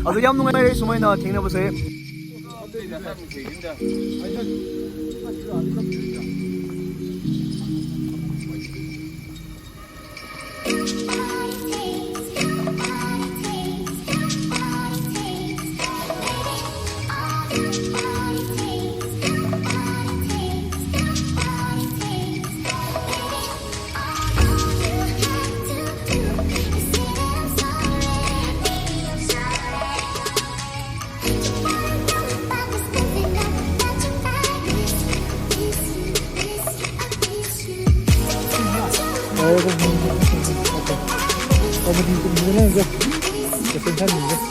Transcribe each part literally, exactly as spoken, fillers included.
ꯑꯗꯨ ꯌꯥꯝ ꯅꯨꯡꯉꯥꯏꯔꯦ ꯁꯨꯃꯥꯏꯅ ꯊꯦꯡꯅꯕꯁꯦ꯫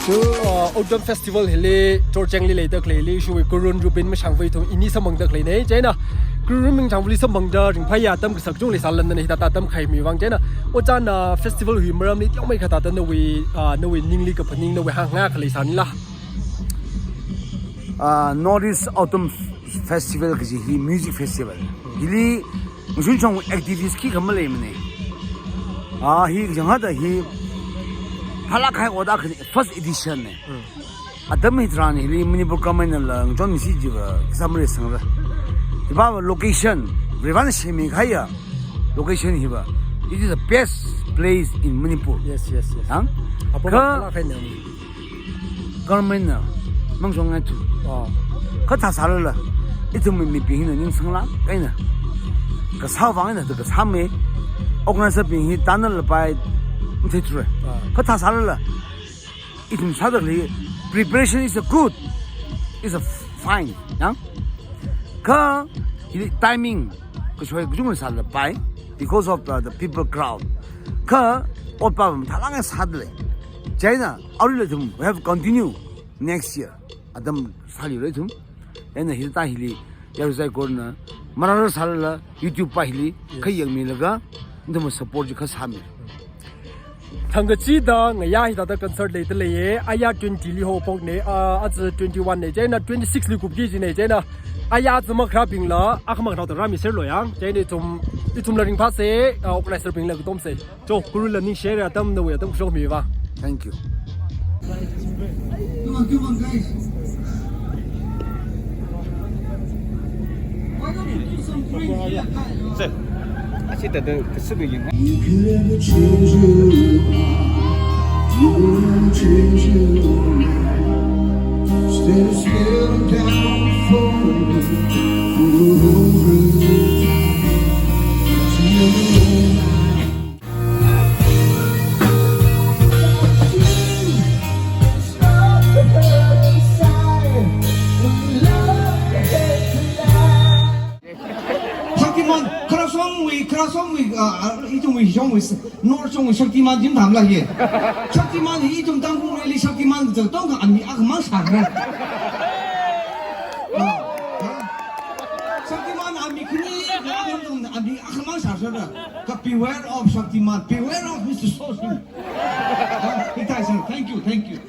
Chu, uh, Autumn Festival hili, Churachandli leida khaleili, shuwui Kurun Rubin mashangvai ithum ini samphangda khaleinei. Chieina, Kurun Rubin mashangvaili samphangda ringphāya atam kasak chungli sālānda hithāda atam khaimi vang. Chieina, ojāna festival hi maramli teomeikha thāda nawui, uh, nawui ningli kaphaning nawui hāngngai khalei sānila. Ah, North East Autumn Festival kaji hi music festival. Hili ngasotshong activist khikha maleimanei. Ah, hi kachang hada hi phalak hai oda khani first edition nei. Atam hitharan hili Manipur government la ngachonmisi jiva kisa maleisangra. Hiva location, Varena semmi kahaiya location hiva. It is the best place in Manipur. Yes, yes, yes. Hang? Apong kha phalak hai nei. Government na mangshong ngai thu. Ah. Kha thā sālala, ithum mibing hina ningsanglāk eina. Kasā vang eina da kasā mei, organizer bing hi tāna lapai matheithura. Ah. Kha thā sālala, ithum sāda khalei preparation is a good, is a fine, yang? Kha, hi timing, kashoi kachungla sālapai, because of the, the people crowd. Kha, otpam mathālāk eina sādalei. Chieina, aruila ithum, we have to continue next year. Atam sāli rei ithum. Chieina hithāda hili, yaruisai korna, marāra sālala, YouTube pa hili, yes, kha yangmilaga, nathum support chi kha sāmi. Thangkachida ngayā hithāda concert leida leiye, aya twenty li haophoknei, ah, aja twenty-one nei, chieina twenty-six li kupki jinei, chieina aya aja makharābingla, akha makharā da rāmiserlo yang, chieina ithum, ithumla ringphāsei, ah, organizer bingla katomsei. Cho, Kurunla ningshire atam nawui atam kashok miva. Thank you. Come on, come on, guys. Why don't you do some drinks here, guys? Sir, I see that the, the super you You could ever change who you are. You will never change who you are. Stay, stay down for, for the whole world. Shaktiman, kharā songwui, kharā songwui, ah, ah, ithumwui shongwui, North shongwui Shaktiman chi mathāmala ye. Shaktiman hi ithum Tangkhulli Shaktiman kaji tongkha ami akhamang sāra. Ah, ah. Shaktiman ami khani, ami akhamang sāra. Kha beware of Shaktiman, beware of Mister Sosin. Ah, itai sir, thank you, thank you.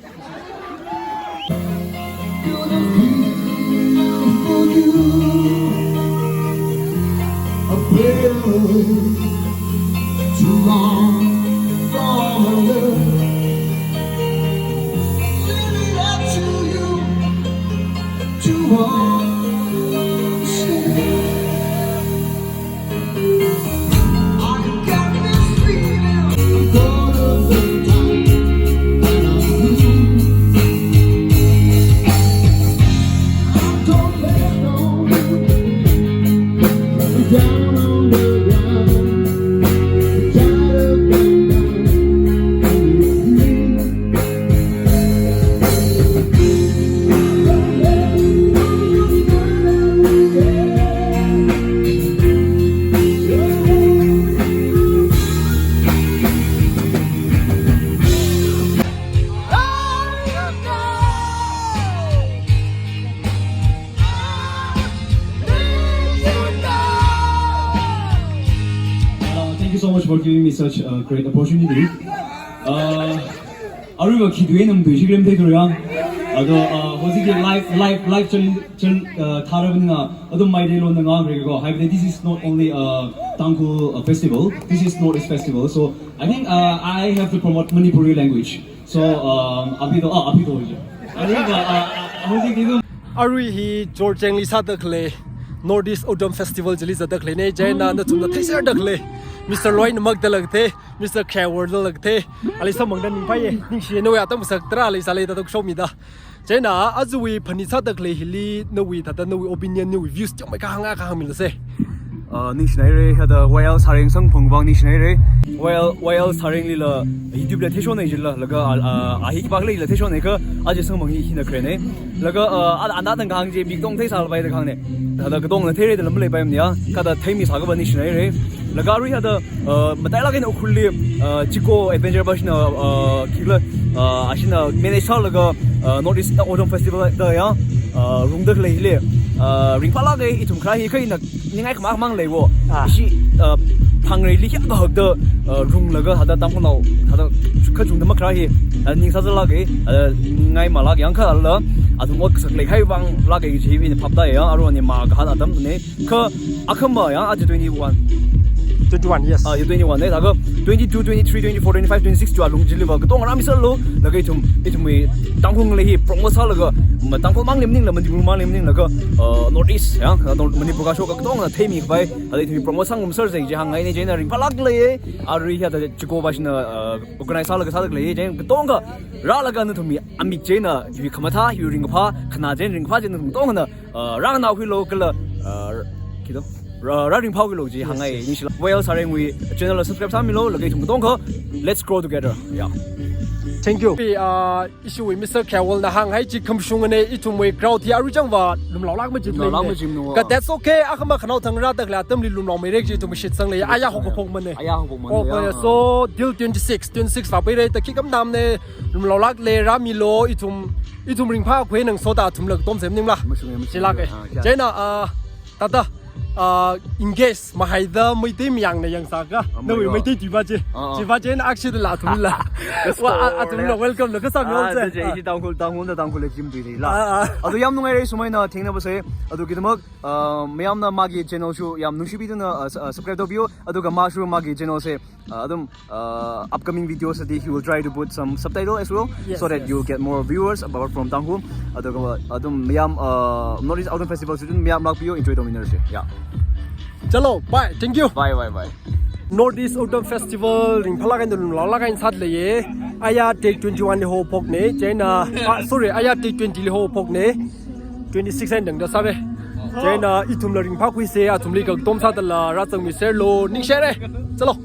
Uh, thank you so much for giving me such a great opportunity. Uh, ꯑꯔꯣꯏꯕ ꯈꯤꯗꯨ ꯑꯩꯅ ꯃꯗꯨꯏꯁꯤ ꯀꯔꯤꯝ ꯊꯩꯗꯧꯔꯤꯌꯥ꯫ ꯑꯗꯣ, ꯑ, ꯍꯧꯖꯤꯛꯀꯤ live, live, live ꯆꯦꯟ-, ꯆꯦꯟ-, ꯑ, ꯊꯥꯔꯕꯅꯤꯅ ꯑꯗꯨꯝ ꯃꯩꯇꯩꯂꯣꯟꯗ ꯉꯥꯡꯈ꯭ꯔꯒꯦꯀꯣ꯫ ꯍꯥꯏꯕꯗꯤ, this is not only a Tangkhul, uh, festival, this is North East festival. So, I think, uh, I have to promote Manipuri language. So, um, अभी तो, आ, अभी तो हो गया। अभी तो, आ, आ, मुझे किधर Arui hi Georgetown li sāda khalei Northeast Autumn Festival chili zatda khaleina, chieina nathumna theiserda khalei Mister Loina makda lāka thei, Mister Khawar da lāka thei, ali samphangda ningphāya, ningshiya nawui atam sākra ali sālei da tok shomida. Chieina ajawui phanit sāda khalei hili nawui thāda nawui opinion, nawui views chāngmeikha hānga kahāng milu se. Uh, ningshinaira, hithāda Y L Sareng samphang vang ningshinaira. Y L, Y L Sareng lila YouTube la theishonai jila, laga, uh, uh, a hi khipākhala la theishonai kha, aja samphang hi hina kharena. Laga, uh, a, ana tangkahāng chi mi katong theisālapai da kahāngna. Thāda katongna theira da lam leipai mania, kha thāda theimi sākha va ningshinaira. Laga arui hithāda, uh, matailāk eina Ukhrulli, uh, Chiko Adventure va shina, uh, khikhala, uh, ashina manage sālaga, uh, Northeast Autumn Festival da ya, uh, rungda khalei hili, uh, ringphālāka, ithum kharā hi kha ina ningai khamang khamang lei wo. Ah. Ishi, uh, phangreili kayākha hakda, uh, runglaga hithāda Tangkhulnao, hithāda kachungda makharā hi, uh, ning sāzālāka, uh, ningai malāk yang khala, athum ot kasak leikahai vang lāka chi ina phaptāya, aruina makahān atamna, kha akhama ya, aja twenty-one. Twenty-one, yes. Ah, ya twenty-one na, laga twenty-two, twenty-three, twenty-four, twenty-five, twenty-six chu alung chili va katong rāmiserlu, laga ithum, ithumwui Tangkhul ngalei hi promote sālaga, ma Tangkhul mangli maningla, Manipur mangli maningla kha, uh, Northeast, ya, North Manipur kashoka katongna theimi kapai, hithāda ithumwui promote sāngarumser jing chi hāngngaina, chieina ringphālāk lei, arui hithāda Chiko va shina, uh, organize sālaga sāda khalei, chieina katongkha rālaga nathumwui amik chieina, hiwui khamathā, hiwui ringkaphā, khanā chieina ringkaphā chieina nathum katongna, uh, rānganākhuilu kala, uh, kido, rā, rāringphākhuilu chi hāngngai, yes, yes, ningshila. Y L Sarengwui channel la subscribe sāmilu, laga ithum katongkha, let's grow together. Yeah. Thank you. Uh, ishiwui Mister Khawar na hānghai chi khamashungna, ithumwui crowd hi arui chāngva lumlaolāk machit lei. Lumlaolāk machit nu. Kha that's okay, akhama khanaothang rāda khalei atamli lumlaomeira kaji ithum shitsang lei, aya hokaphokmana. Aya hokaphokmana, oh, ya, ya. So, till twenty-six, twenty-six va pairai, taki kamnamna, lumlaolāk lei, rāmilu, ithum, ithum ringphākhui nang soda athumla katom sem ningla. Mashunga, mashunga. Chilāka. Ah, ya. Chieina, ah, thāda, ah, in case mahaida Meitei mayangna yangsākha, ah, nawui Meitei tui va chi. Ah, ah. Chi va chieina akshida la athumla. Wa, a, athumla welcome la kasā mi, ah, ong se. Chi, ah, chi Tangkhul, Tangkhul na Tangkhul le jim tui la. Ah, ah. Ado yāmnungaira sumaina thengnabase. Ado kidamāk, ah, mayamna magi channel shu yāmnungshibiduna, ah, s-, ah, subscribe taubiyu. Aduka mashu magi channel se, uh, adum, uh, upcoming videos li he will try to put some subtitle as well, yes, so that, yes, you get more viewers apart from Tangkhul. Aduka, uh, adum mayam, uh, Northeast Autumn Festival season mayamlākbiyu, enjoy tauminerse. Yeah. Chalo, bye. Thank you. Bye, bye, bye. Northeast Autumn Festival ringphālāk eina lumlaolāk eina sāda leiya. Aya date twenty-one li haophokna, chieina, ah, sorry, aya date twenty li haophokna. Twenty-six eina tangda sāva. Chieina ithumla ringphākhuisa, athumli katom sādala rāzangmiserlu, ningshihaira. Chalo.